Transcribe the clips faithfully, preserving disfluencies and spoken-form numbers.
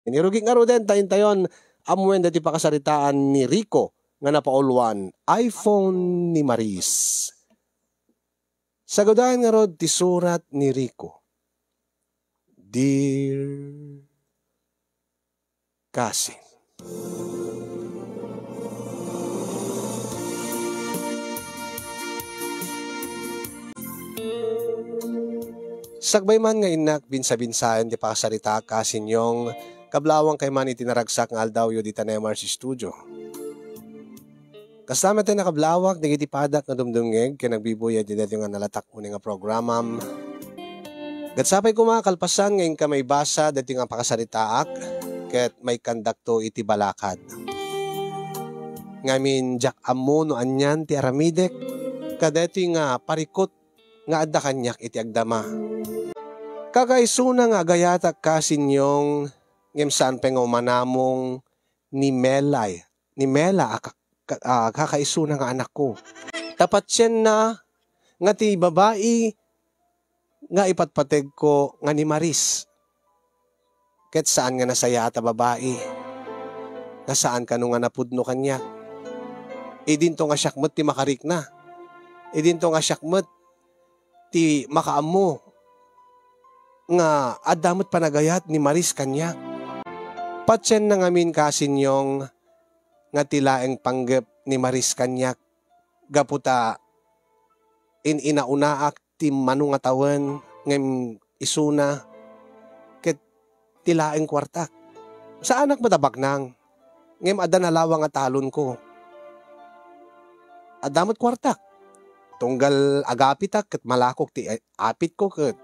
Inirugik ngaruden ta intayon ammoen daytoy pakasaritaan ni Rico nga napauluan, iPhone ni Maris. Sagudayen ngarud ti surat ni Rico. Dear Cousin. Sakbay man nga innak binsa-binsaen ti pakasaritaak, Cousin Yong, kablawang kay man iti naragsak nga aldawyo dita Nemar's Studio. Kasta met ti nakablawak dagiti padak nga dumdumngeg ken agbibuyat iti daytoy nga nalatak unay nga programam. Ket sapay koma kalpasan nga inka maibasa daytoy nga pakasaritaak ket maikkandakto iti balakad. Ngamin, diak ammo no anian ti aramidek kadaytoy nga parikut nga adda kaniak iti agdama. Kakaisuna nga agayatak, Cousin Yong, ngem saan pay nga umanamong ni Melay, ni Mela a ka-, ka-, a kakaisuna nga anakko. Ta patienna nga ti babai nga ipatpategko nga ni Maris. Ket saan nga nasayaat a babai, nga saan kano nga napudno kaniak. Idinto nga siak met ti makarikna. Idinto nga siak met ti makaammo nga adda met panagayat ni Maris kaniak. Patienna ngamin, Cousin Yong, nga ti laeng panggep ni Maris kaniak gapu ta in-inaunaak ti mano nga tawen ngem isuna ket ti laeng kuartak. Saanak met a baknang, ngem adda nalawa nga talonko. Adda met kuartak. Tunggal agapitak ket malakok ti apitko ket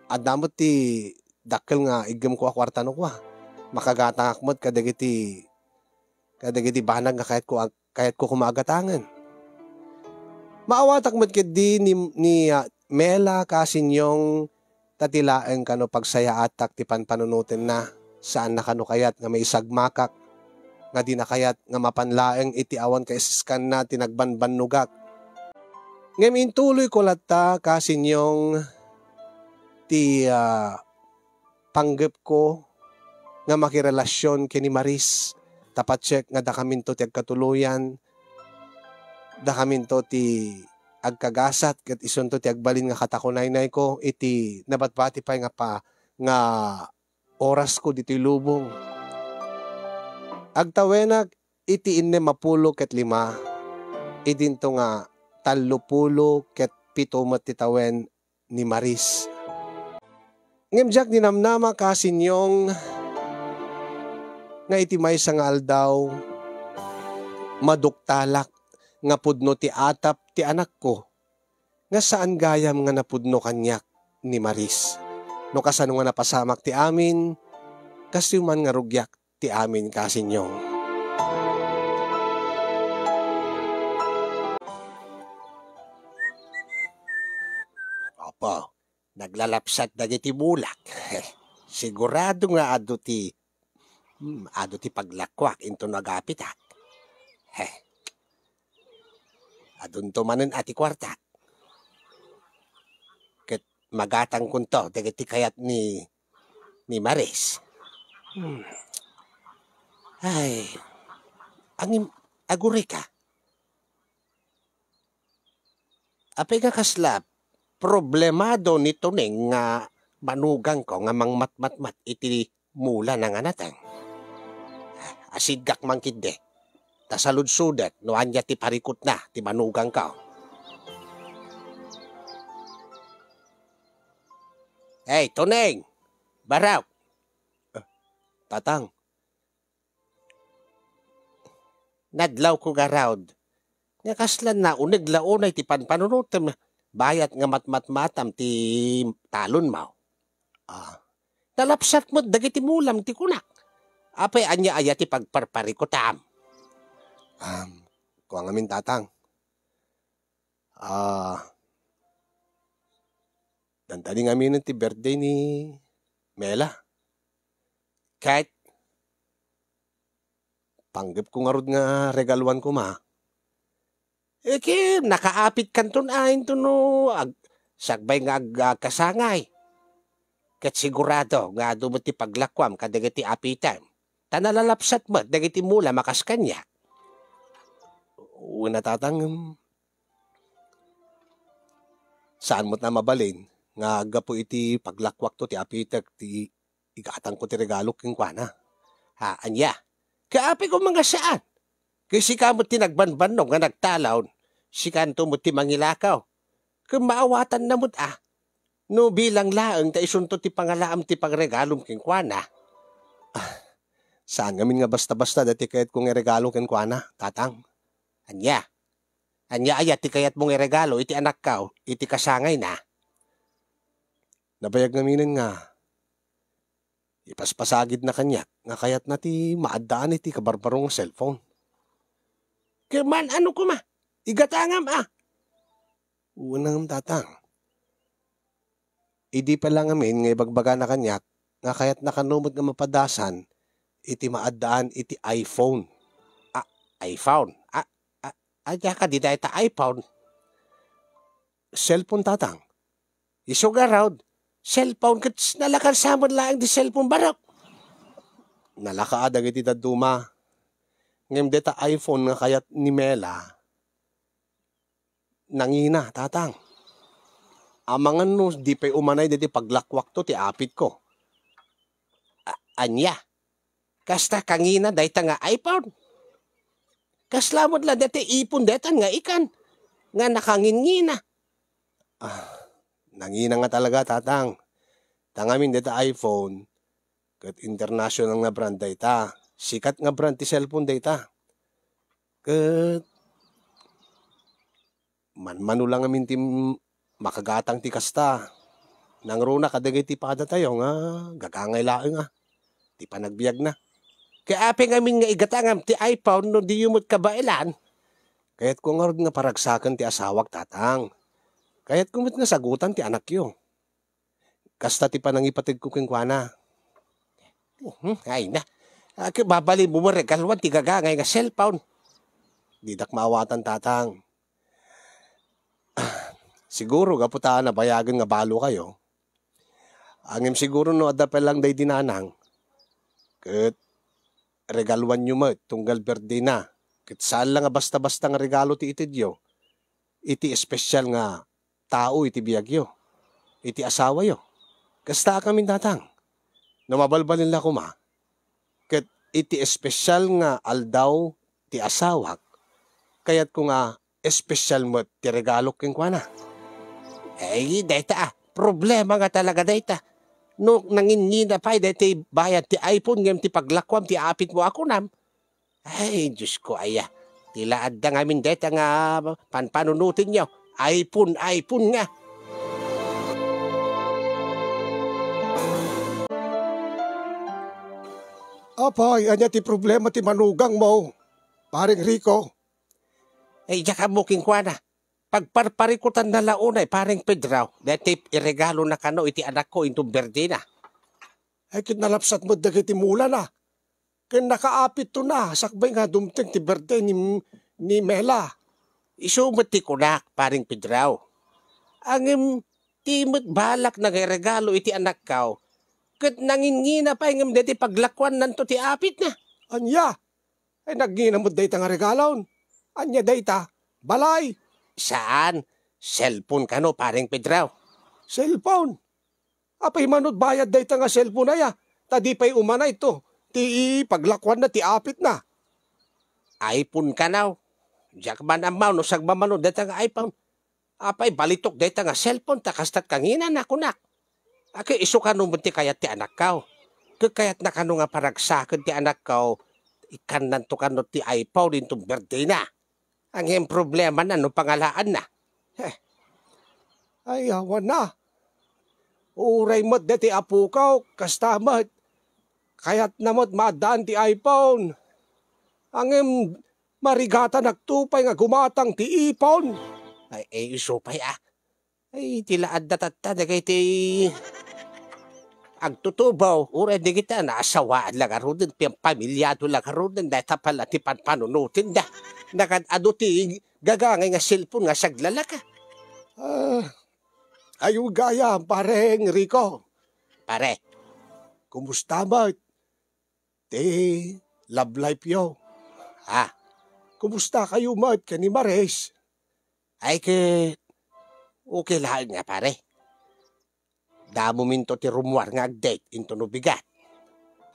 adda met ti dakkel nga iggemko a kuarta no kua. Makagatangak met kadagiti, kadagiti banag nga kayatko ag-, kayatko koma a gatangen. Maawatak met ketdi ni, ni, ah, Mela, Cousin Yong, ta ti laeng kano pagsayaatak ti panpanunotenna. Saanna kano kayat nga maisagmakak, nga dina kayat nga mapan laeng iti awan kaisiskanna ti nagbanbannogak. Ngem intuloyko latta, Cousin Yong, ti, ah, panggepko nga makirelasion ken ni Maris, ta patiek nga dakaminto ti agkatuloyan, dakaminto ti agkagasat, ket isunto ti agbalin nga katakunaynayko iti nabatbati pay nga pa-, nga orasko ditoy lubong. Agtawenak iti innem a pulo ket lima, idinto nga tallo pulo ket pito met ti tawen ni Maris. Ngem diak ninamnama, Cousin Yong, nga iti maysa nga aldaw, maduktalak nga pudno ti atap ti anakko, nga saan gayam nga napudno kaniak ni Maris. No kasano nga napasamak ti amin, kastoy man nga rugiak ti amin, Cousin Yong. Apo, naglalapsat dagiti bulak. Sigurado nga adu ti, hmm, adu ti paglakuak inton agapitak. He. Adunto manen a ti kuartak. Ket magatangkonto dagiti kayat ni, ni Maris. Hmm. Ay, angim-, agurika. Apay nga kasla problemado ni Tuneng nga manugangko nga mangmatmatmat iti mula na nga nateng? Asiddek man ketdi, ta saludsodek no ania ti parikutna ti manugangko. Hey, Tuneng! Barok! Ah, Tatang. Nadlawko ngarud. Nga kasla nauneg la unay ti panpanunotem, bayat nga matmatmatam ti talonmo. Ah. Nalapsat met dagiti mulam ti kunak. Apay ania aya ti pagparparikutam? Um, kua ngamin, Tatang. Ah, nantadi ngaminen ti birthday ni Mela. Ket, panggepko ngarud nga regaluan koma. Eh, ket nakaapit kanton ain to no ag-, sakbay nga ag-, agkasangay. ket sigurado nga adu met ti paglakuam kadagiti apitem. Ta nalalapsat met dagiti mula makas kaniak. Una, tatang, saan met a mabalin nga gapu iti paglakuakto ti apitek ti igatangko ti regalo kenkuana. Ha, ania? Kaapay koma nga saan. Ket sika met ti nagbanbannog nga nagtalon, sikanto met ti mangilakaw. Ket maawatanna met a, no bilang laeng ta isunto ti pangalaam ti pangregalom kenkuana. Ah, saan ngamin nga basta-basta daytoy kayatko nga iregalo kenkuana, tatang. Ania? Ania aya ti kayatmo nga iregalo iti anakko iti kasangayna? Nabayag ngaminen nga ipaspasagidna kaniak nga kayatna ti maaddaan iti kabarbaro nga cellphone. Ket man-ano koma? Igatangam a. Wen, tatang. Idi pay la ngamin nga ibagbagana kaniak nga kayatna kano met nga mapadasan iti maaddaan iti iPhone. A, iPhone? A, a, ania kadi dayta iPhone? Cellphone, tatang. Isu ngarud, cellphone ket s-, nalakan sa met laeng ti cellphone barok. Nalaka dagiti dadduma. Ngem dayta iPhone nga kayat ni Mela, nangina, tatang. Amangan no di pay umanay daytoy paglakuakto ti apitko. A-, ania? Kasta kangina dayta nga iPhone? Kasla met la dayta ipon daytan nga ikan nga nakangingina? Ah, nangina nga talaga, tatang. Ta ngamin dayta iPhone, ket international nga brand dayta. Sikat nga brand ti cellphone dayta. Ket manmano la ngamin ti m-, makagatang ti kasta. Nangruna kadagiti padatayo nga gagangay laeng a ti panagbiagna. Kaapay ngamin nga igatangam ti iPhone no diyo met kabaelan? Kayatko ngarud nga paragsaken ti asawak, tatang. Kayatko met nga sagutan ti anakyo. Kasta ti panangipategko kenkuana. Mhm, ay na. Ket mabalinmo met regaluan ti gagangay nga cellphone? Didak maawatan, tatang. Siguro gapu ta nabayagen nga balokayo. Ngem siguro no adda pay lang daydi nanang, ket regaluanyo met tunggal birdena. Ket saan la nga basta-basta nga regalo ti itedyo iti espesial nga tao iti biagyo, iti asawayo. Kasta a ngamin, tatang. No mabalbalin la koma, ket iti espesial nga aldaw ti asawak, kayatko nga espesial met ti regalok kenkuana. Ay, dayta a, problema nga talaga dayta. No nangingina pay dayta bayad ti iPhone ngem ti paglakuam ti apitmo a kunam, ay, Diosko aya. Ti la adda ngamin dayta nga panpanunotenyo. iPhone, iPhone nga. Apay, ania ti problema ti manugangmo, Pareng Rico? Ay, diak ammo kenkuana. Pagparparikutanna la unay, Pareng Pedro, dayta iregalona kano iti anakko inton birdena. Ay, ket nalapsat met dagiti mulana. Ken nakaapitto na sakbay nga dumteng ti birthday ni, ni Mela. Isu met ti kunak, Pareng Pedro. Ngem, ti met balakna nga iregalo iti anakko, ket nangingina pay ngem dayta paglakuannanto ti apitna. Ania? Ay, nangina met dayta nga regalon. Ania dayta? Balay? Saan. Cellphone kano, Pareng Pedro. Cellphone? Apay mano bayad dayta nga cellphone aya? Ta di pay umanay to ti paglakuanna ti apitna. iPhone kano. Diak man ammo no sagmamano dayta nga iPhone. Apay balitok dayta nga cellphone ta kastat kangina na kunak. Ket isu kano met ti kayat ti anakko. Ket kayatna kano nga paragsaken ti anakko, ikkannanto kano ti iPhone inton birthday na. Ngem problemana no pangalaanna. Heh. Ay, awan na. Uray met deti apuko, kasta met. Kayatna met maaddaan ti iPhone. Ngem marigatanak to pay nga gumatang ti ipon. Ay, eh, isu pay a. Ay, ti la adda tatta dagiti agtutubo, uray dagita naasawaan la ngaruden, pam-, pamilyado la ngaruden, dayta pay la ti panpanunotenda. Nakad-adu ti gagangay nga cellphone nga saglalaka. Ah, ayo gayam, Pareng Rico. pare. Kumusta met ti love life yo? Ha? Kumusta kayo met ken ni Maris? Ay ket, okay laeng nga, pare. Damominto ti rummuar nga ag-date intono bigat.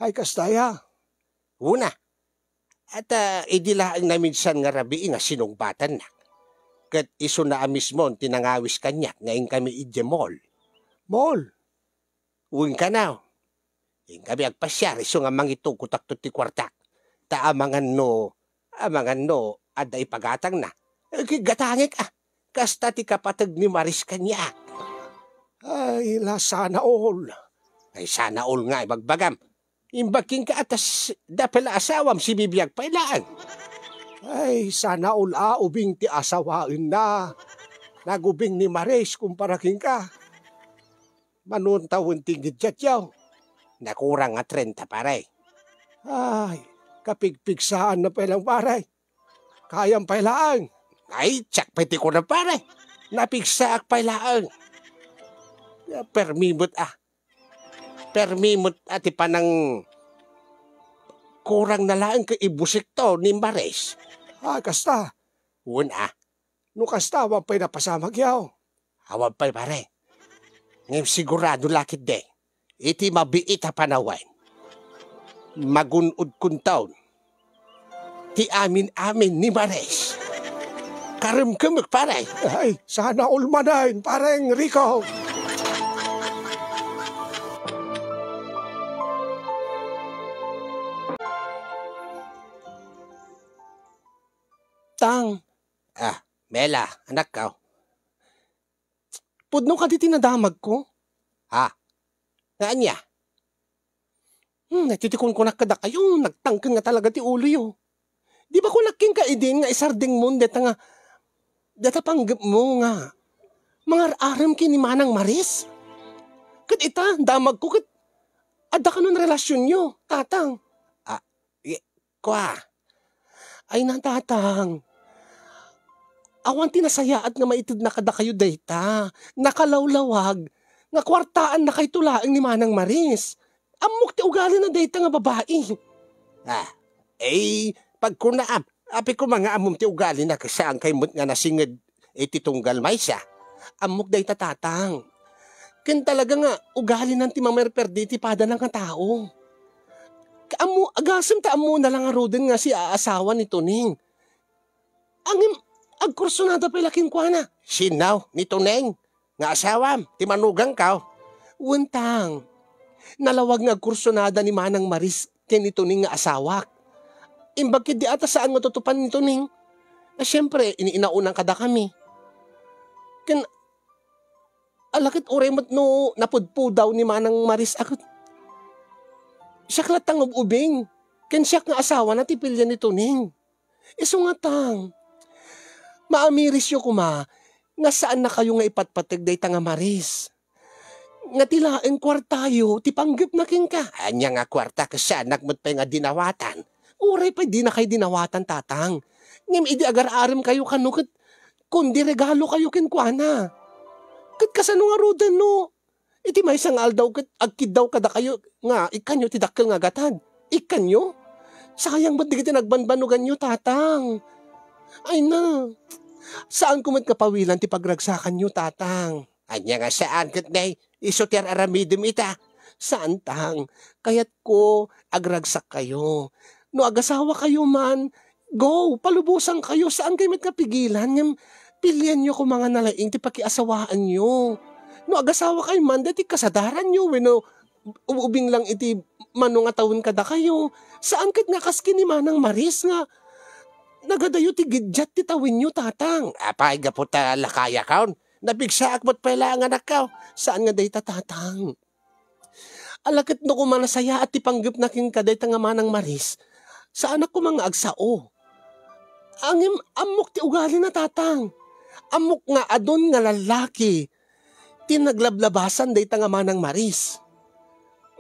Ay, kasta ya. Una, at, ah, idi laeng naminsan nga rabii nga sinungbatanna. Ket isuna a mismo ti nangawis kaniak nga inkami idiay mall. Mall? Wen kano. Inkami agpasiar isu nga mangitugkotakto ti kuartak. Ta amangan no, amangan no, adda ipagatangna. Eh, gatangek, ah. Kasta ti kapateg ni Maris kaniak. Ay, la sana all. Ay, sana all nga ibagbagam. Imbag kenka a ta s-, da pay la asawam, sibibiag pay laeng. Ay, sana all a ubing ti asawaenna. Nagubing ni Maris kumpara kenka. Mano tawen ti ngiddiatyo? Nakurang nga trenta, pare. Ay, kapigpigsaanna pay laeng, pare. Kayam pay laeng. Ay, tiyak pay ti kuna, pare. Napigsaak pay laeng. Ya, permi met, ah. Permi met, ah, ti panang kurang na laeng ket ibusekto ni Maris. Ah, kasta. Wen, ah. No kasta, awan pay napasamak yaw. Awan pay, pare. Ngem sigurado la ketdi, iti mabiit a panawen, magun-odkonton ti amin-amin ni Maris. Karemkemek, pare. Ay, sana all manen, pareng Rico. Tang. Ah, Mela, anakko. Pudno kadi ti nadamagko? Ha? Nga ania? Hmm, iti ti kunkunak kadakayo, nagtangken nga talaga ti uloyo. Di ba kunak kenka idin nga isardengmon deta nga, deta panggepmo nga mangar-arem ken ni Manang Maris? Ket ita, damagko ket adda kanon relasionyo, tatang. Ah, i-, kua. Ay na, tatang. Awan ti nasayaat nga maitedna kadakayo dayta. Nakalawlawag nga kuartaannakayto laeng ni Manang Maris. Ammok ti ugalina dayta nga babai. Ah, eh, pagkunaam, apay koma nga ammom ti ugalina ket saankay met nga nasinged iti tunggal maysa. Ammok dayta, tatang. Ken talaga nga ugalinan ti mamerperdi iti padana nga tao. Ammo, agasem ta ammona la ngaruden nga siaasawa ni Tuning. Ngem agkursunada pay la kenkuana. Sino? Ni Tuning nga asawam, ti manugangko? Wen, tang. Nalawag nga agkursunada ni Manang Maris ken ni Tuning nga asawak. Imbag ketdi a ta saan nga tutupan ni Tuning. A, siempre, ini-inaunang kadakami. Ken, ala ket uray met no napudpudaw ni Manang Maris a ket siak latta nga ub-ubing, ken siak nga asawana ti pilian ni Tuning. Isu nga tang, maamirisyo koma nga saannakayo nga ipatpateg dayta nga Maris. Nga ti laeng kuartayo ti panggepna kenka. Ania nga kuarta ket saannak met pay nga dinawatan? Uray pay dinakay dinawatan, tatang. Ngem idi agar-aremkayo kano ket kundi regalokayo kenkuana. Ket kasano ngaruden no iti maysa nga aldaw ket agkiddaw kadakayo nga ikkanyo ti dakkel nga gatad? Ikkanyo? Sayang met dagiti nagbanbanoganyo, tatang. Ay na, saanko met nga pawilan ti pagragsakanyo, tatang. Ania nga saan ket nay, isu ti ar-aramidem ita? Saan, tang. Kayatko, agragsakkayo. No agasawakayo man, go, palubosankayo, saankay met nga pigilan, ngem pilianyo koma nga nalaing ti pakiasawaanyo. No agasawakay man, daytoy kasadaranyo, wenno ub-, ubing lang iti mano nga tawen kadakayo. Saan ket nga kas ken ni Manang Maris nga nagadayo ti giddiat ti tawenyo, tatang. Apay, gapu ta lakayakon? Napigsaak met pay laeng, anakko. Saan nga dayta, tatang? Ala ket no koma nasayaat ti panggepna kenka dayta nga Manang Maris, saanak koma nga agsao. Ngem ammok ti ugalina, tatang. Ammok nga adun nga lallaki ti naglablabasan dayta nga Manang Maris.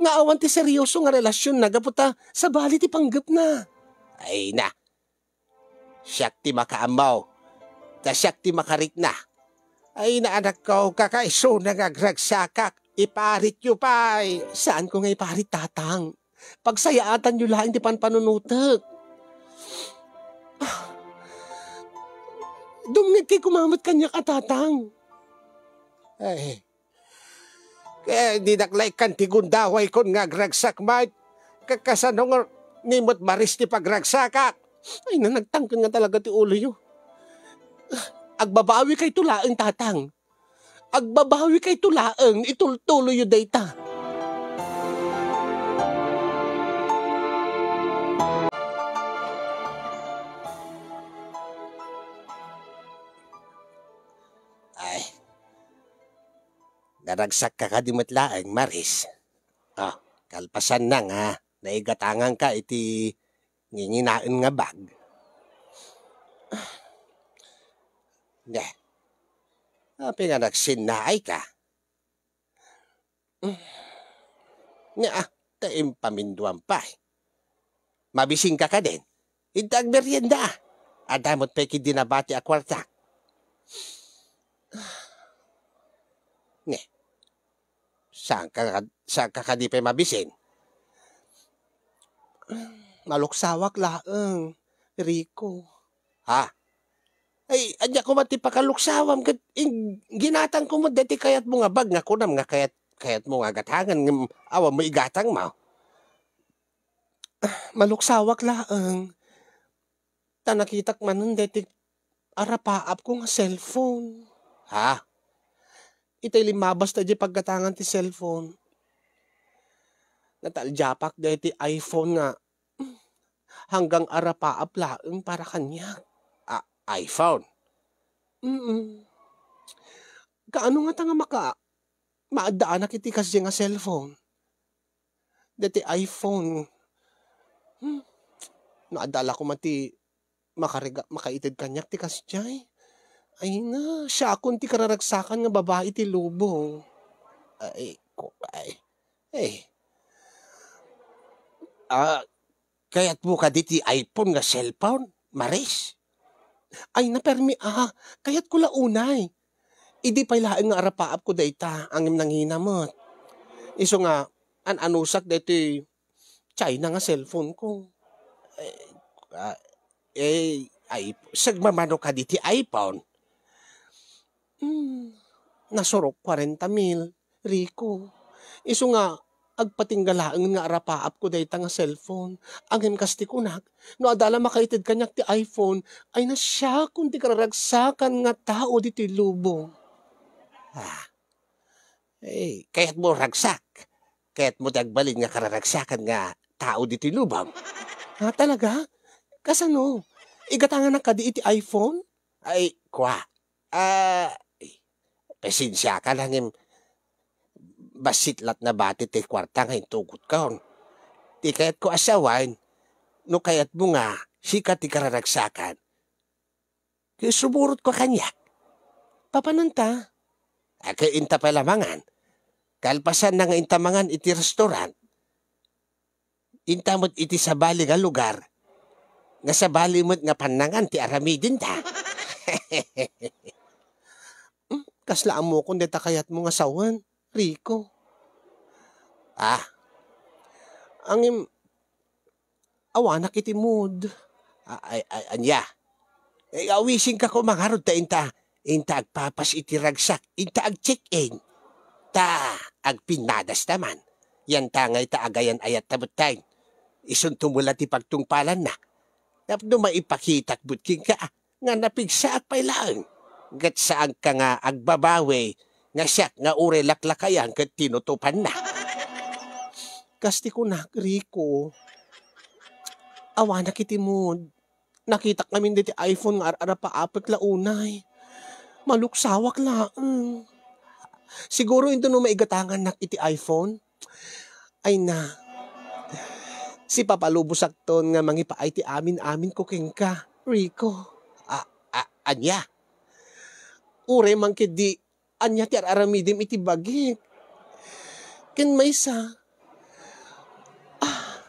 Nga awan ti serioso nga relasionna gapu ta sabali ti panggepna. Ay na, siak ti makaammo, ta siak ti makarikna. Ay na, anakko, kakaisuna nga agragsakak. Iparityo pay. Saanko nga iparit, Tatang. Pagsayaatanyo laeng ti panpanunotek. Ah, dumngegkay koma met kaniak a, Tatang. Ay, eh, dinak la ikkan ti gundaway kon nga agragsak, Mike. Ka-, kasano nga ni met maris ti pagragsakak? Ay, na, nagtangken nga talaga ti uloyo. Agbabawikayto laeng, Tatang. Agbabawikayto laeng, itultuloyyo dayta. Ay, naragsakka kadi met laeng, Maris. Ah, kalpasanna nga naigatangangka iti nginginaen nga bag. Ne. Apay nga nagsinnaayka? Nia, ta impaminduam pay. Mabisinka kadin? Inta agmerienda. Adda met pay ketdi nabati a kuartak. Ne. Saanka, saanka kadi pay mabisin? Maluksawak laeng, Rico. Ha? Ay, ania koma ti pakaluksawam ket ing-, ginatangko met daytoy kayatmo nga bag nga kunam nga kayat-, kayatmo nga gatangen ngem awan mo igatangmo. Maluksawak laeng. Ta nakitak manen daytoy arapaapko nga cellphone. Ha? Itay limmabas ta idiay paggatangan ti cellphone, nataldiapak daytoy iPhone nga hanggang arapaap laeng para kaniak. A, iPhone? Mm. Kaano ngata nga maka-, maaddaanak iti kasdiay nga cellphone? Daytoy iPhone. Hmm. No adda la koma ti makarega-, makaited kaniak ti kasdiay. Ay na, siakon ti kararagsakan nga babai ti lubong. Ay, ko, ay. Ay. Ah, kayatmo kadi ti iPhone nga cellphone, Maris? Ay na, permi a, kayatko la unay. Idi pay laeng nga arapaapko dayta, ngem nangina met. Isu nga, an-anusak daytoy China nga cellphone ko. Eh, ah, eh, ay, sagmamano kadi ti iPhone? Hmm, nasurok kwarenta mil, Rico. Isu nga, agpatingga laeng nga arapaapko dayta nga cellphone. Ngem kas ti kunak, no adda la makaited kaniak ti iPhone, ay na siakon ti kararagsakan nga tao ditoy lubong. Ah. Eh, kayatmo ragsak? Kayatmo ti agbalin nga kararagsakan nga tao ditoy lubong? Ah, talaga? Kasano? Igatanganak kadi iti iPhone? Ay, kua. Ah, pasensiaka la ngem bassit la't nabati ti kuarta nga intugotkon. Ti kayatko a sawen, no kayatmo nga sika ti kararagsakan, ket sumurotko kaniak. Papananta? Ket inta pay la mangan. Kalpasanna nga inta mangan iti restaurant, inta met iti sabali nga lugar, nga sabali met nga pannangan ti aramidenta. Hmm, kasla ammokon dayta kayatmo nga sawen, Rico. Ah. Ngem, awanak iti mood. A-, ay, ay, ania? Eh, awisenka koma ngarud ta inta, inta agpapas iti ragsak, inta ag-check-in. Ta agpinnadasta man. Yan ta ngay ta agayan-ayatta met tayo. Isunto mo la ti pagtungpalanna. Tapno maipakitak met kenka, nga napigsaak pay laeng. Ket saanka nga agbabawi nga siak nga uray laklakayan ket tinutopanna. Kas ti kunak, Rico, awanak iti mood. Nakitak ngamin diti iPhone nga ar-arapaapek la unay. Maluksawak laeng. Siguro inton no maigatangannak iti iPhone, ay na, sipapalubosakton nga mangipaay ti amin-aminko kenka, Rico. A-, a-, ania? Uray man ketdi, ania ti ar-aramidem iti bagik? Ken maysa, ah,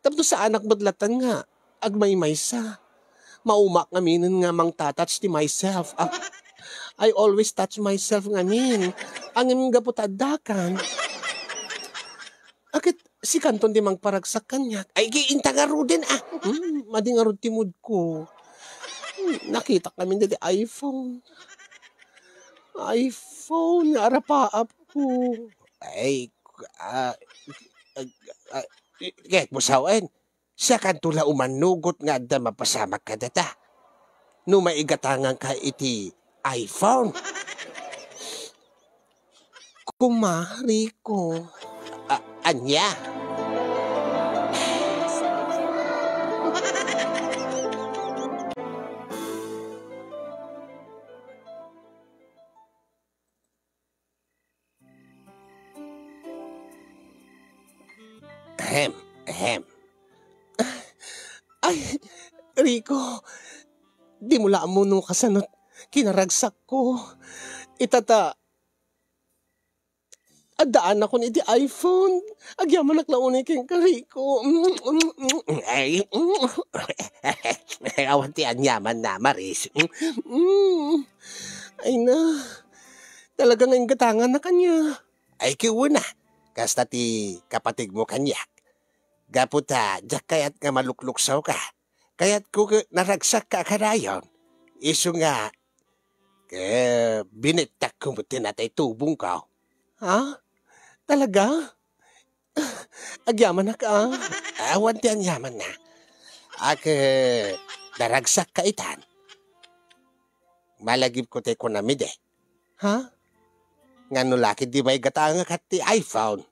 tapno saanak met latta nga agmaymaysa. Maumak ngaminen nga mangta-touch ti myself. Ah, I always touch myself ngamin. Ngem gapu ta addakan. Aket sikanton ti mangparagsak kaniak. Ay, gi-, inta ngaruden, ah. Hmm, madi ngarud ti mood ko. Hmm, nakitak ngamin daydi iPhone. iPhone nga arapaapko. Ay, ah, ah, ah, ket mo sawen, siakanto la umannugot nga adda mapasamak kadata. No maigatanganka iti iPhone. Kuma, Rico. Ah, ania? Ahem, ahem. Ay, Rico, dimo la ammo no kasano kinaragsakko. Ita ta, addaannakon iti iPhone. Agyamanak la unay kenka, Rico. Mm, mm, mm, ay, mm. Ay, awan ti anyamanna, Maris. Mm, mm. Ay na, talaga nga inggatangannak ania. Ay, kiuna, kasta ti kapateg mo kaniak. Gapu ta diak kayat nga malukluksawka. Kayatko nga naragsakka a kanayon. Isu nga, eh, binettakko met ti natay tubongko. Ha? Talaga? Agyamanak, ah. Awan ti anyamanna. Ak, eh, naragsakka itan. Malagipko ti kunam idi. Ha? Ngano la ketdi maigatangak ti iPhone?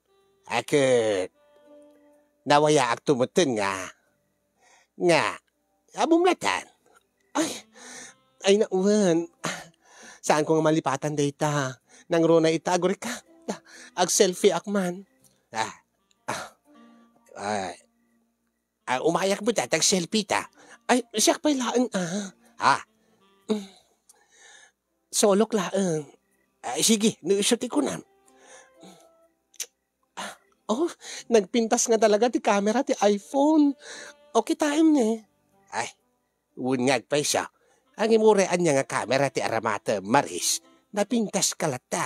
Ak, eh, nawayaakto metten nga, nga, ammom latta. Ay, ay, nawan. Saanko nga malipatan dayta. Nangruna ita, agurek ka. Ag-selfie-ak man. Ah, ah, ah, ah, umayak met ta, ag-selfie ta. Ay, siak pay laeng, ah. Ah. Mm. Solok laeng. Ay, sige, no isu ti kunam. Ah, oh, nagpintas nga talaga ti kamera ti iPhone. Okay time ne. Ay, wen nga agpayso. Ngem uray ania nga kamera ti aramatem, Maris, napintaska latta.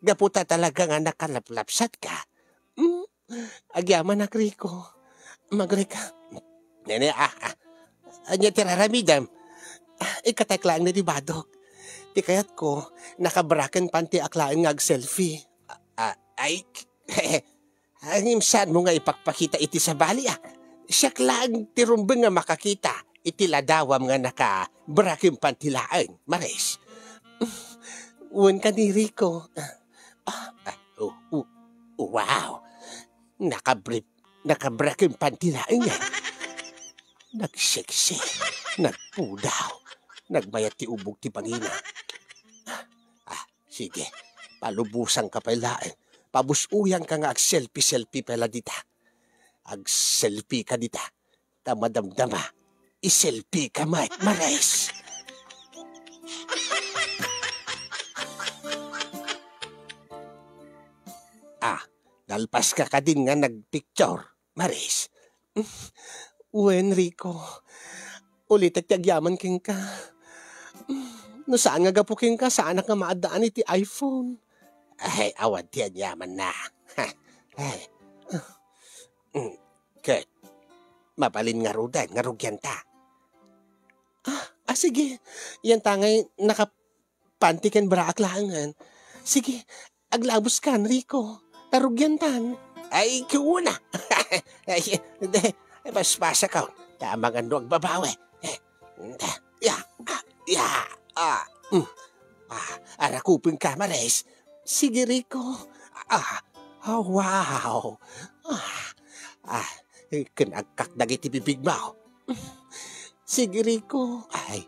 Gapu ta talaga nga nakalaplapsatka. Mm, agyamanak, Rico. Magreka. Nene, ah, ah. Ania ti raramidem? Ah, ikataek laeng daydi badok. Ti kayatko, naka-bra ken pantiak laeng nga ag-selfie. Ah, ah, ay, ngem saanmo nga ipakpakita iti sabali, ah. Siak laeng ti rumbeng nga makakita iti ladawam nga naka-bra ken panti laeng, Maris. Wen kadi, Rico. Ah, ah, oh, oh, wow. Naka-brief, naka-bra ken panti laeng, eh. Nagseksi, nagpudaw, nagbayat ti ubog ti bangina. Ah, sige, palubosanka pay laeng. Pabus-oyanka nga ag-selfie-selfie pay la dita. Ag-selfie ka dita. Ta madamdama, i-selfie ka met, Maris. Ah, nalpaska kadin nga nagpicture, Maris? Wen, Rico. Ulitek ti agyaman kenka. No saan nga gapu kenka, saanak nga maaddaan iti iPhone. Ay, awan ti anyamanna. Ay. Mm, ket, mabalin ngaruden nga rugianta. Ah, ah, sige. Yanta ngay nakapanti ken braak laengen. Sige, aglabuskan, Rico. Ta rugiantan. Ay, kuna. Ay, de, basbasakon. Ta amangan no agbabawi. Eh, da, ya, ah, ya, ah, mm. Ah, arakupenka, Maris. Sige, Rico. Ah, ah, wow. Ah, ah, ken agkak dagiti bibigmo. Sige, Rico. Ay.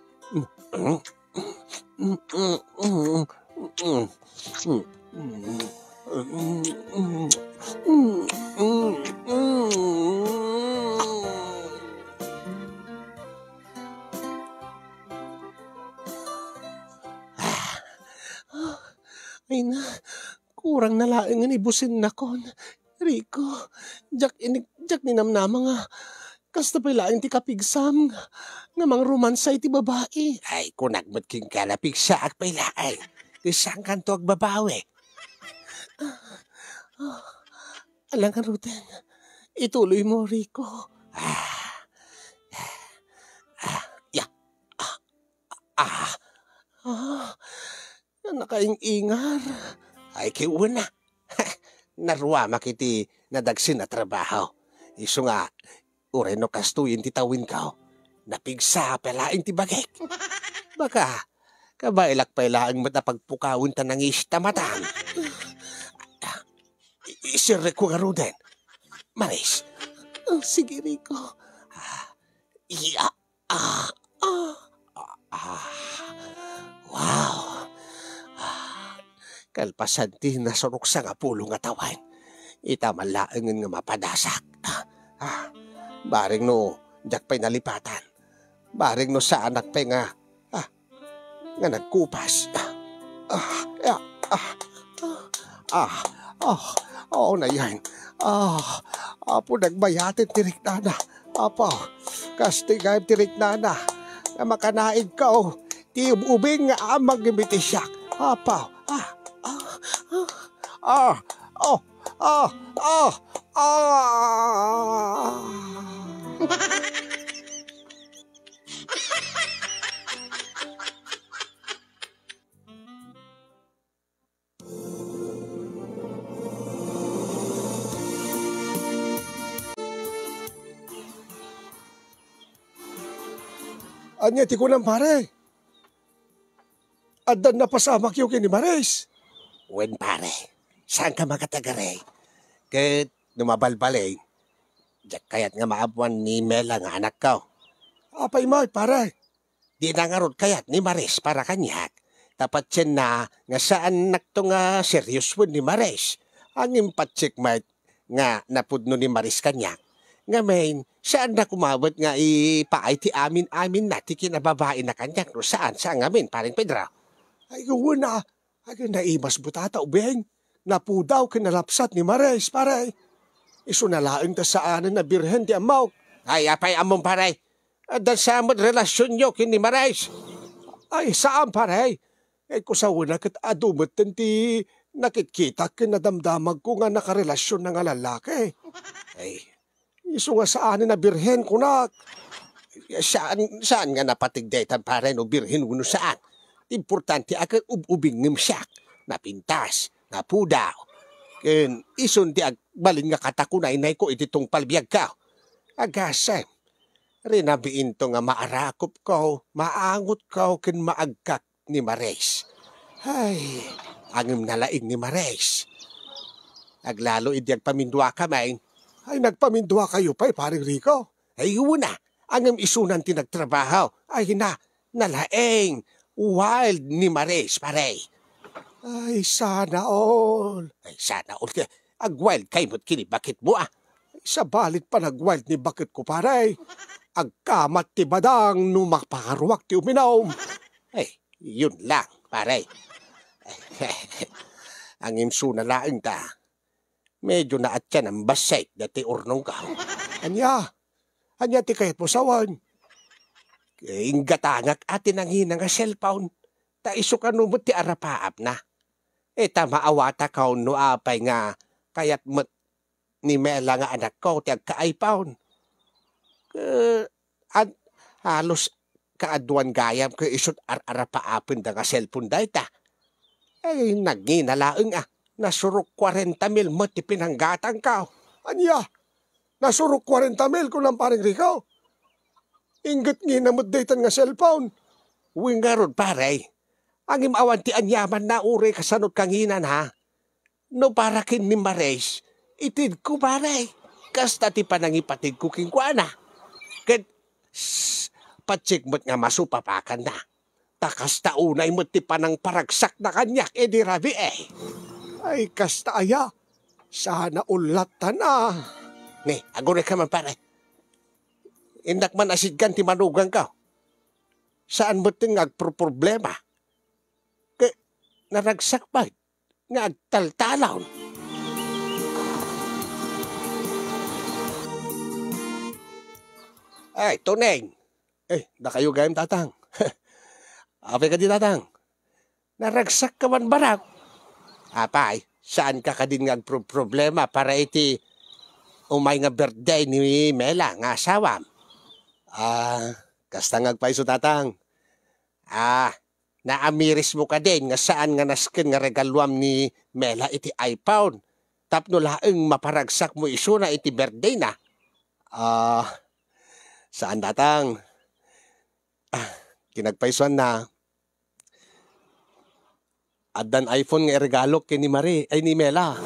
Ay na, kurang na laengen ibusennakon. Rico, diak ini-, diak ninamnama nga Kasta pay laeng ti kapigsam nga, nga mangromansa iti babai. Ay, kunak met kenka, napigsaak pay laeng. Ti saankanto agbabawi. Ah, ah, alangan, Rudeng. Ituloy mo, Rico. Ah, ah, ya, ah, ah, ah, nakaing-ingar. Ay, kiuna. Naruamak iti nadagsen a trabaho. Isu nga, uray no kastoyen ti tawenko, napigsa pay laeng ti bagik. Baka, kabaelak pay laeng met a pagpukawen ta nangista matan. I-, isirrek ko ngaruden. Maris. Oh, sige, Rico. Ah, iya. Ah, ah, ah, wow. Ah, kalpasan ti nasurok sangapulo nga tawen, ita man laengen nga mapadasak. Ah, bareng no diak pay nalipatan. Bareng no saanak pay nga, ah, nga nagkupas. Ah, ah, ah, ah, ah, oh, nayan. Ah, Apo, nagbayaten ti riknana. Apo, kastoy gayam ti riknana nga makanaigko ti ub-ubing nga ammang iti siak. Apo, ah, ah, ah, ah, oh, ah, ah, ah. Ania ti kunam, pare? Addan napasamakyo ken ni Maris? Wen, pare. Saanka makatagaray. Ket no mabalbalin, diak kayat nga maammoan ni Mela nga anakko. Apay met, pare? Dina ngarud kayat ni Maris para kaniak. Ta patienna nga saannakto nga seriosoen ni Maris. Ngem patiek met nga napudno ni Maris kaniak. Ngamin, saanna koma met nga ipaay ti amin-aminna ti kinababaina kaniak no saan, saan ngamin, Pareng Pedro. Ay, wen a, ay, naimas met ta ubing. Napudaw ken nalapsat ni Maris, pare. Isuna laeng ta saanen a birhen ti ammok. Ay, apay ammom, pare? Adda sa met relasionyo ken ni Maris? Ay, saan, pare. Ay, kusawen a ket adu metten ti nakitkitak ken nadamdamagko nga nakarelasionna nga lallaki. Ay, isu nga saanen a birhen, kunak. Saan, saan nga napatig daytan, pare, no birhen wenno saan. Ti importante a ket ub-ubing ngem siak. Napintas, napudaw. Ken isun ti agbalin nga katakunaynayko iti tungpal biagko. Agasem, rinabiinto nga maarakopko, maangotko, ken maagkak ni Maris. Ay, ngem nalaing ni Maris. Aglalo idi agpaminduakami. Ay, nagpaminduakayo pay, Pareng Rico? Ay, wen a, ngem isunan ti nagtrabaho. Ay, na, nalaing. Wild ni Maris, pare. Ay, sana all. Ay, sana all. Agwild kay met ken ni baketmo, a. Sabali ti panagwild ni baketko, pare. Agkamat ti badang no mapakaruak ti uminum. Ay, yun lang, pare. Ngem isuna laeng ta, medyo naatian a bassit daytoy urnongko. Ania? Ania ti kayatmo sawen? Inggatangak a ti nangina nga cellphone, ta isu kano met ti arapaapna. Ita, maawatak no apay nga kayat met ni Mela nga anakko ti agka-iPhone. Ket, ad-, halos kaaduan gayam ket isut' ar-arapaapenda nga cellphone dayta. Ay, nangina laeng a, nasurok kwarenta mil met ti pinanggatangko. Ania? Nasurok kwarenta mil, kunam, Pareng Rico? Inggit ngina met daytan nga cellphone? Wen ngarud, pare. Ngem awan ti aniamanna uray kasano ti kanginana. No para ken ni Maris, itedko, pare. Kasta ti panangipategko kenkuana. Ket, s-, patiek met nga masupapakanna. Ta kasta unay met ti panangparagsakna kaniak idi rabii. Ay, kasta aya. Sana ullatan a. Ni, agunayka man, pare. Innak man a sidkan ti manugangko. Saan met nga agproproblema. Ket naragsak pay nga agtaltalon. Ay, Tuneng! Eh, dakayo gayam, Tatang. Apay kadi, Tatang? Naragsakka man, Barok? Apay, saanka kadin nga agproproblema para iti umay nga birthday ni Mela nga asawam? Ah, kasta nga agpayso, Tatang. Ah, naamirismo kadin nga saan nga nasken nga regaluam ni Mela iti iPhone tapno laeng maparagsakmo isuna iti birthday na? Ah, saan, Tatang. Ah, kinagpaysuanna, addan iPhone nga iregalok ken ni Mari, ay, ni Mela.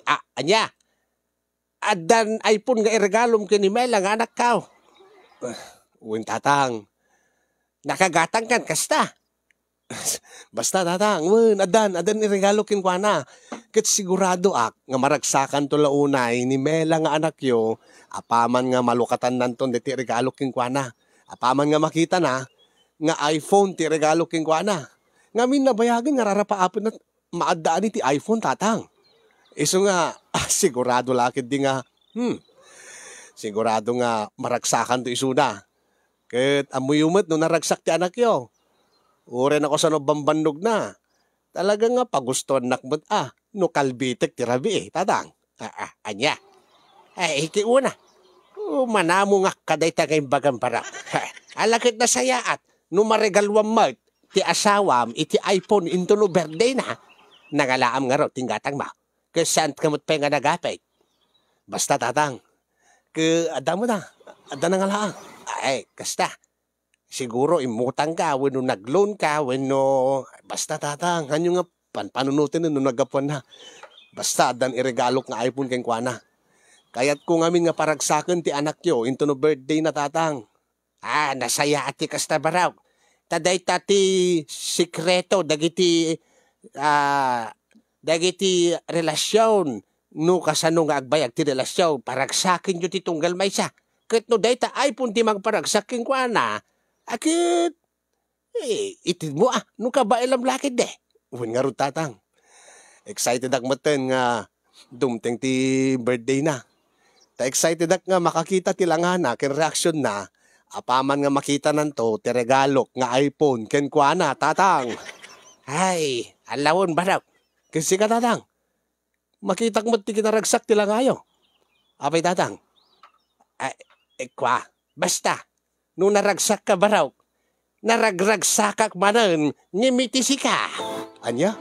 Ah, ania? Addan iPhone nga iregalom ken ni Mela nga anakko? Ah, wen, Tatang. Nakagatangkan kasta? Basta, Tatang, wen, addan, addan iregalo kenkuana. Ket siguradoak nga maragsakanto la unay ni Mela nga anakyo, apaman nga malukatannanton daytoy regalo kenkuana. Apaman nga makitana nga iPhone ti regalo kenkuana. Ngamin nabayagen nga rarapaapenna maaddaanna ti iPhone, Tatang. Isu nga, ah, sigurado la ketdi nga, hmm, sigurado nga maragsakanto isuna. Ket ammoyo met no naragsak ti anakyo. Uray no kasano bambannogna. Talaga nga pagustuannak met a no kalbitek ti rabii, Tatang. Ah, ah, ania? Ay, iti una, umanamongak kadayta nga imbagam, Barok. Ala ket nasayaat no maregaluam met ti asawam iti iPhone intono birthday na. Nangalaam ngarud ti inggatangmo. Ket saanka met pay nga nagapit. Basta, Tatang. Ket adda met a, adda nangalaam. Ay, kasta. Siguro immutangka wenno nag-loan ka wenno basta, Tatang, hanyo nga panpanunoten no naggapuanna. Basta addan iregalok nga iPhone kenkuana. Kayatko ngamin nga paragsaken ti anakyo intono birthday na, Tatang. Ah, nasayaat ti kasta, Barok. Ta dayta ti sekreto dagiti, ah, dagiti relasyon. No kasano nga agbayag ti relasyon, paragsakenyo ti tunggal maysa. Ket no dayta iPhone ti mangparagsak kenkuana, a ket, eh, itedmo a, no kabaelam la ketdi. Wen ngarud, Tatang. Excitedek metten nga dumteng ti birthday na. Ta excitedek nga makakita ti langana ken reaksion na, apaman nga makitananto ti regalok nga iPhone kenkuana, Tatang. Ay, alawen, Barok. Ken sika, Tatang. Makitak met ti kinaragsak ti langayo. Apay, Tatang? Ay, eh, kua, basta, no naragsakka, Barok, naragragsakak manen ngem iti sika. Ania?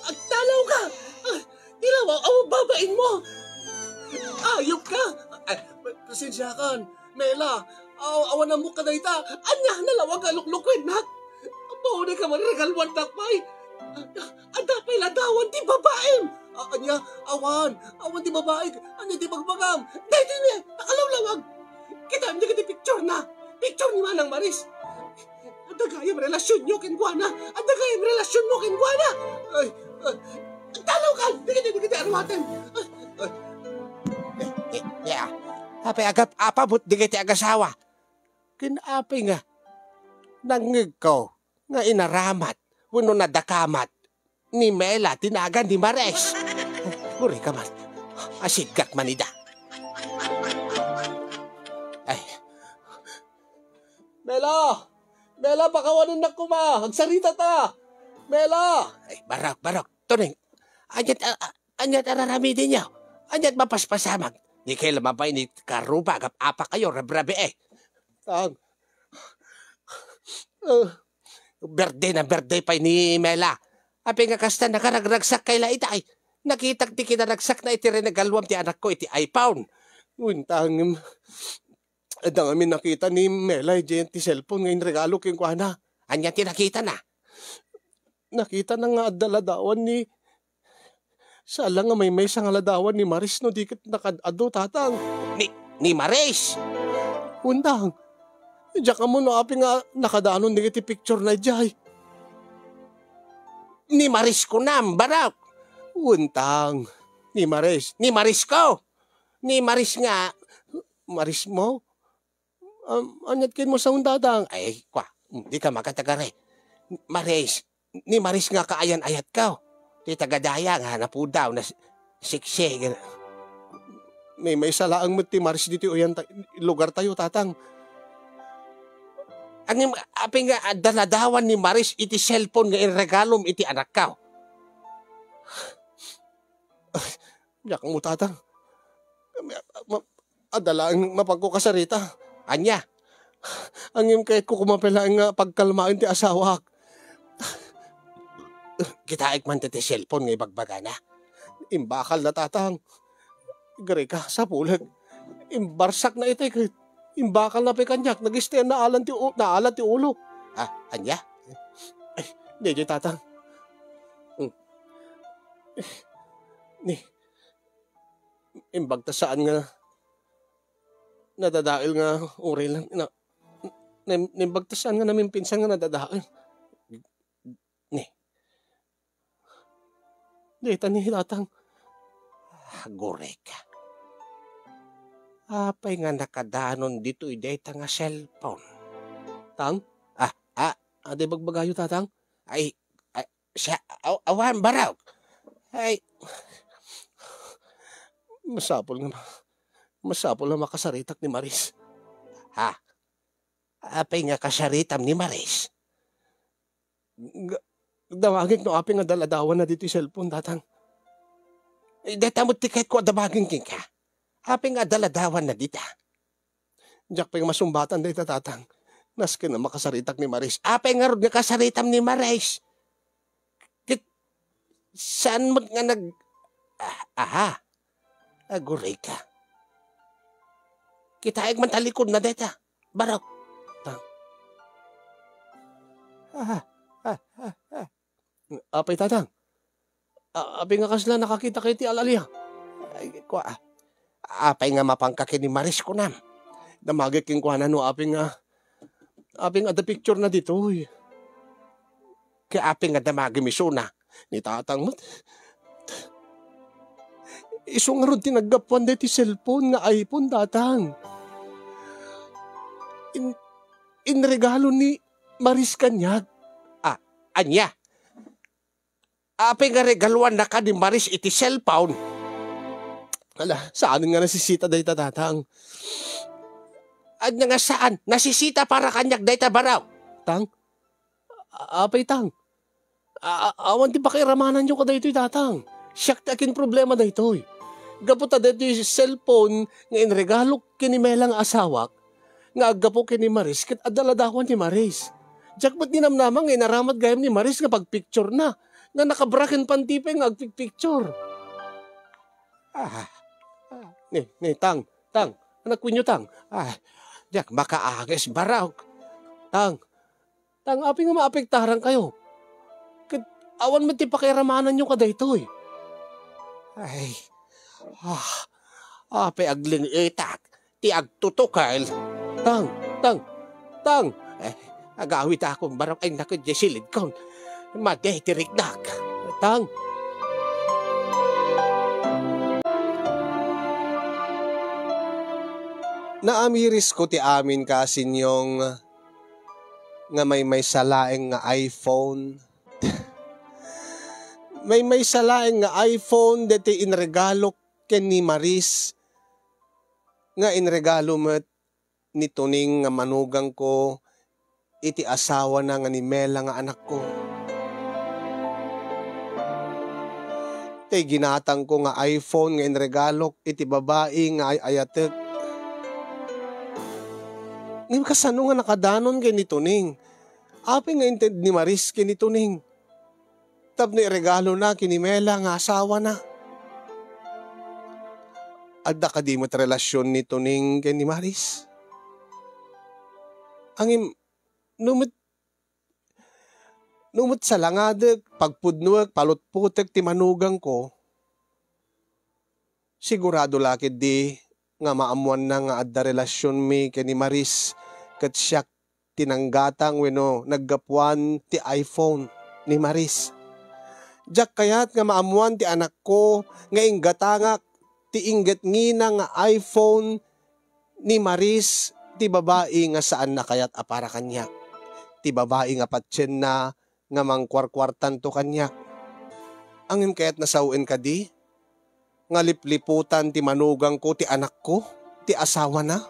Agtalawka! Ah, ilaw a babain mo! Ayop ka! Ay, pasensiakan, Mela. Aw-, awan ammok kadayta. Ania, nalawag a luklukuennak? Apo, di ka man regaluannak pay. Adda pay ladawan ti babaim. A-, ania, awan. Awan ti babaik. Ania ti bagbagam? Daytoy ni, nakalawlawag. Kitaem dagiti picture na. Picture ni Manang Maris. Adda gayam relasionyo kenkuana. Adda gayam relasionmo kenkuana. Ay, ay. Talawkan. Dagiti, dagiti aruaten. Ay, ay. Eh, eh, ya. Apay agap-apa met dagiti agasawa? Ken apay nga nangngegko nga inaramat wenno nadakamat ni Mela ti nagan ni Maris? Uray ka man. Asidgak man ida. Ay. Mela! Mela, pakawanennak koma! Agsarita ta! Mela! Ay, Barok, Barok. Tuneng, aniat, a, a, aniat araramidenyo? Aniat mapaspasamak? Di kayo lumabay ni karuba, agap-apa kayo, rabrabi, eh. Tang. Ah, birthday na birthday pay ni Mela. Apay nga kasta, nakaragragsak kay la ita, ay. Nakitak ti kinaragsakna iti renegaluam ti anakko iti iPhone. Untang, adda ngamin nakita ni Mela idiay ti cellphone nga inregalo kenkuana. Ania ti nakitana? Nakitana nga adda ladawan ni, saan la nga maymaysa nga ladawan ni Maris no di ket nakad-adu, Tatang. Ni, ni Maris? Untang. Diak ammo no apay nga nakadanon dagiti picture na idiay. Ni Maris kunam, Barok. Untang. Ni Maris. Ni Maris ko. Ni Maris nga, Maris mo? Um, aniat ken mo sa undadang? Ay, kwa, di ka makatagari. Maris, ni Maris nga kaayan-ayat ka. Ti taga daya nga napudaw, nas-, siksi, gana. Maymaysa laeng met ti Maris ditoy uyan ta-, lugar tayo, Tatang. Ngem, apay nga adda ladawan ni Maris iti cellphone nga inregalom iti anakko? Diak ammo, Tatang. Ma-, ma-, adda laeng mapanko kasarita. Ania? Ngem kayatko koma pay laeng nga pagkalmaen ti asawak. Kitaek man ti, ti cellphone nga ibagbagana. Imbakalna, Tatang. Greka, sapulek. Imbarsakna itay ket imbakalna pay kaniak, nagistay naalan ti u-, naalan ti ulo. Ah, ania? Ay, daydiay, Tatang. Hmm. Ni, imbag ta saan nga nadadael nga uray lang, na, na, naimbag ta saan nga namimpinsan nga nadadael. Ni, dayta ni Tatang. Agurayka. Apay nga nakadanon ditoy dayta nga cellphone? Tang? Ah, ah, adi bagbagayo, Tatang? Ay, ay, siya, aw-, awan, barok. Ay, masapul nga ma-, masapul nga makasaritak ni Maris. Ha? Apay nga kasaritam ni Maris? Ga-, damagek no apay nga adda ladawanna ditoy cellphone, Tatang. Eh, dayta met ti kayatko a damagen kenka. Apay nga adda ladawanna dita? Diak pay nga masumbatan dayta, Tatang. Nasken a makasaritak ni Maris. Apay ngarud nga kasaritam ni Maris? Ket saan met nga nag-, ah, aha. Agurayka. Kitaek man ta likudna dayta. Barok. Tang. Ah, ah, ah, ah. Apay, Tatang? A-, apay nga kasla nakakitak iti al-alia? Ay, kua. Apay nga mapanka ken ni Maris, kunam? Damagek kenkuana no apay nga, apay nga adda picturena ditoy. Ket apay nga damagem isuna? Ni Tatang met. Isu ngarud ti naggapuan daytoy cellphone nga iPhone, Tatang. In-, inregalo ni Maris kaniak. Ah, ania? Apay nga regaluannaka ni Maris iti cellphone? Ala, saanen nga nasisita dayta, Tatang. Ania nga saan? Nasisita para kaniak dayta, barok. Tang? A-, apay, Tang? A-, a-, awan ti pakairamananyo kadaytoy, Tatang. Siak ti akinproblema daytoy. Gapu ta daytoy cellphone nga inregalok ken ni Mela nga asawak, nga aggapu ken ni Maris, ket adda ladawan ni Maris. Diak met ninamnama nga inaramid gayam ni Maris nga pagpicturena, nga nakabra ken panti pay nga agpicpicture. Ah, ah, ni, ni, Tang, Tang, anak wenyo, Tang. Ah, diak makaagis, barok. Tang, Tang, apay nga maapektarankayo? Ket awan met ti pakairamananyo kadaytoy. Ay, ah, apay agling-etak ti agtutukel? Tang, Tang, Tang! Eh, agawitakon, barok, ay, naku, diay silidkon. Madi ti riknak. Tang! Naamirisko ti amin, Kasinyong, nga maymaysa laeng nga iPhone. Maymaysa laeng nga iPhone daytoy inregalok ken ni Maris, nga inregalo met ni Tuning nga manugangko iti asawana nga ni Mela nga anakko. Tay ginatangko nga iPhone nga inregalok iti babai nga ay-ayatek. Ngem kasano nga nakadanon ken ni Tuning? Apay nga inted ni Maris ken ni Tuning tapno iregalona ken ni Mela nga asawana? Adda kadi met relasion ni Tuning ken ni Maris? Ngem no met, no met salangadek, pagpudnoek, palutpotek ti manugangko, sigurado la ketdi nga maammoanna nga adda relasionmi ken ni Maris ket siak ti nanggatang wenno naggapuan ti iPhone ni Maris. Diak kayat nga maammoan ti anakko nga inggatangak ti inggetngina nga iPhone ni Maris, ti babai nga saan a kayat a para kaniak, ti babai nga patienna nga mangkuarkuartanto kaniak. Ngem kayatna sawen kadi nga lipliputan ti manugangko ti anakko, ti asawana?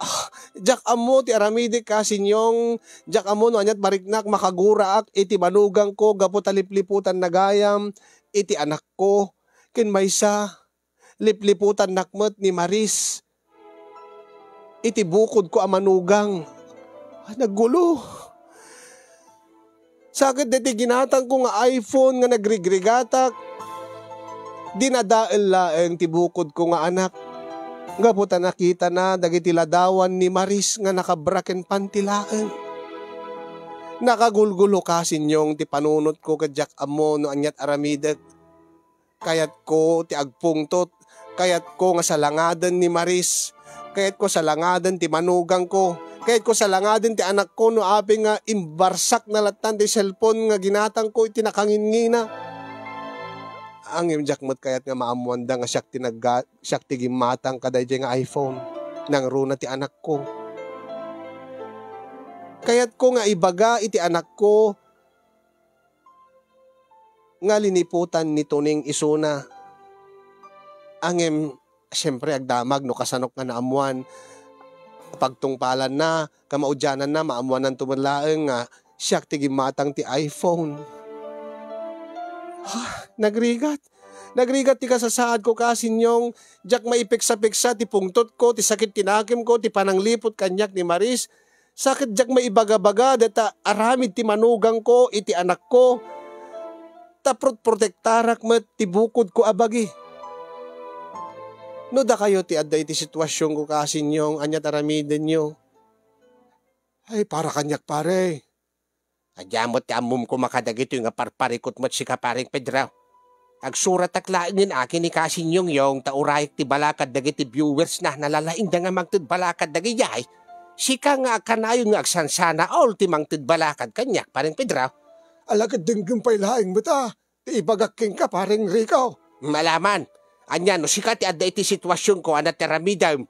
Ah, diak ammo ti aramidek a Sinyong, diak ammo no aniat mariknak, makaguraak iti manugangko gapu ta lipliputanna gayam iti anakko, ken maysa, lipliputannak met ni Maris iti bukodko a manugang. Ah, naggulo. Sa ket daytoy ginatangko nga iPhone nga nagrigrigatak, dinadael laeng ti bukodko nga anak. Gapu ta nakitana dagiti ladawan ni Maris nga nakabra ken panti laeng. Nakagulgulo ka, Sinyong, ti panunotko ket diak ammo no aniat aramidek. Kayatko ti agpungtot. Kayatko nga salangaden ni Maris. Kayatko salangaden ti manugangko. Kayatko salangaden ti anakko no apay nga imbarsakna lattan ti cellphone nga ginatangko iti nakangingina. Ngem diak met kayat nga maammoanda nga siak ti nagga-, siak ti gimmatang kadaydiay nga iPhone. Nangruna ti anakko. Kayatko nga ibaga iti anakko nga liniputan ni Tuning isuna. Ngem, siempre, agdamag no kasanok nga naammuan. Pagtungpalanna, kamaudiananna, maammuananto met laeng nga siak ti gimmatang ti iPhone. Ah, nagrigat. Nagrigat ti kasasaadko, ka, Sinyong. Diak maipeksa-peksa ti pungtotko, ti sakit ti nakemko, ti panangliput kaniak ni Maris. Sa ket diak maibaga-baga dayta aramid ti manugangko iti anakko, ta prot-, protektarak met ti bukodko a bagi. No dakayo ti adda iti situasionko, ka, Sinyong, aniat aramidenyo? Ay, para kaniak, pare. Ania met ti ammom koma kadagitoy nga parparikut met sika, Pareng Pedro? Agsuratak laengen a ken ni Kasinyongyong ta urayek ti balakad dagiti viewers na, nalalaingda nga mangted balakad dagidiay. Sika nga agkanayon nga agsansana all ti mangted balakad kaniak, Pareng Pedro. Alagad denggem pay laeng met a ti ibagak kenka, Pareng Rico. Malaman. Ania no sika ti adda iti situasionko a nataramidem?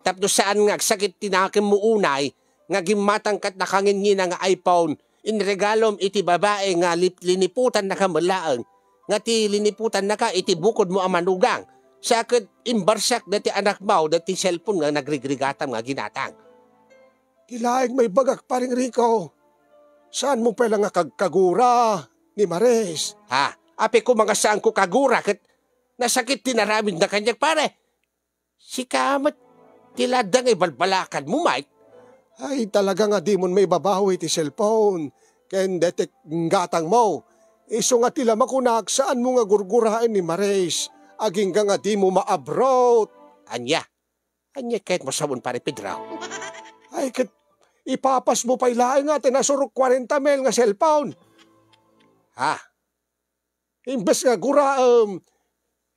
Tapno saan nga agsakit ti nakemmo unay, nga gimmatang ket nakangingina nga iPhone, inregalom iti babai nga lip-, liniputannaka met laeng, nga ti liniputannaka iti bukodmo a manugang, sa ket imbarsak dati anakmo dati cellphone nga nagrigrigatam nga ginatang. Ti laeng maibagak, Pareng Rico, saanmo pay la nga kagkagura ni Maris. Ha? Apay koma nga saanko kagura ket nasakit ti naramidna kaniak, pare? Sika met ti ladda nga ibalbalakadmo, Mike. Ay, talaga nga dimon maibabawi ti cellphone ken detek gatangmo. Isu nga ti la makunak, saanmo nga gurguraen ni Maris, agingga nga dimo maabrot. Ania? Ania kayatmo sawen, Pare Pedro? Ay, ket ipapasmo pay laeng nga ti nasurok kwarenta mil nga cellphone. Ha? Imbes nga guraem,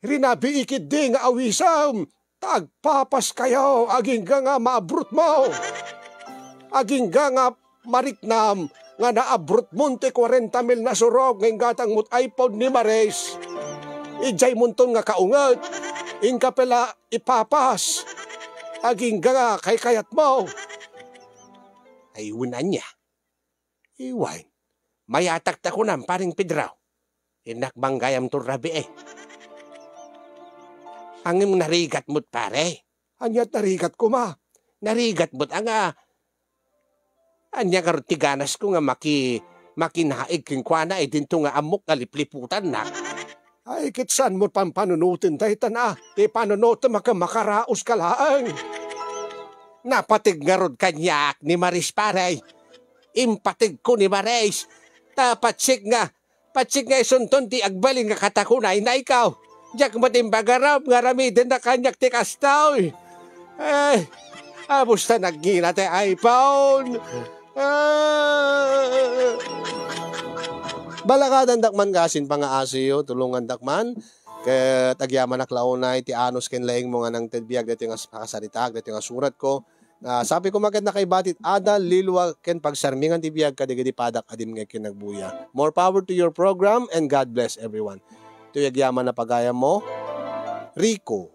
rinabii ketdi nga awisem, ta agpapaskayo, agingga nga maabrotmo. Agingga nga mariknam nga naabrotmon ti kwarenta mil nasurok nga inggatangmo ti iPhone ni Maris. Idiaymonton nga kaunget, inka pay la ipapas. Agingga nga kaykayatmo. Ay, wen ania? Iwan. Mayatak ta kunam, Pareng Pedro. Innak manggayamto rabii. Ngem narigat met, pare. Ania ti narigat koma? Narigat met nga, ania ngarud ti ganasko nga maki-, makinaig kenkuana idinto nga ammok nga lipliputannak? Ay, ket saanmo pampanunoten dayta na? Ti panunotem a makaraos ka laeng. Napateg ngarud kaniak ni Maris, pare. Impategko ni Maris. Ta patsik nga, patsik nga isunton ti agbalin nga katakunay na ikaw. Diak met imbagaram nga aramidenna kaniak ti kastoy. Eh, abusta nagngina ti iPhone? Ah. Balakadandak man kasin pangaasiyo, tulongandak man. Ket agyamanak la unay ti anus ken laingmo nga nangted biag daytoy nga pakasaritaak, daytoy nga suratko. Ah, sabi ko, maket nakaibati ti adal, lilua, ken pagsarmingan ti biag kadagiti padak a dimngeg ken nagbuya. More power to your program and God bless everyone. Itoy agyaman a pagayammo, Rico.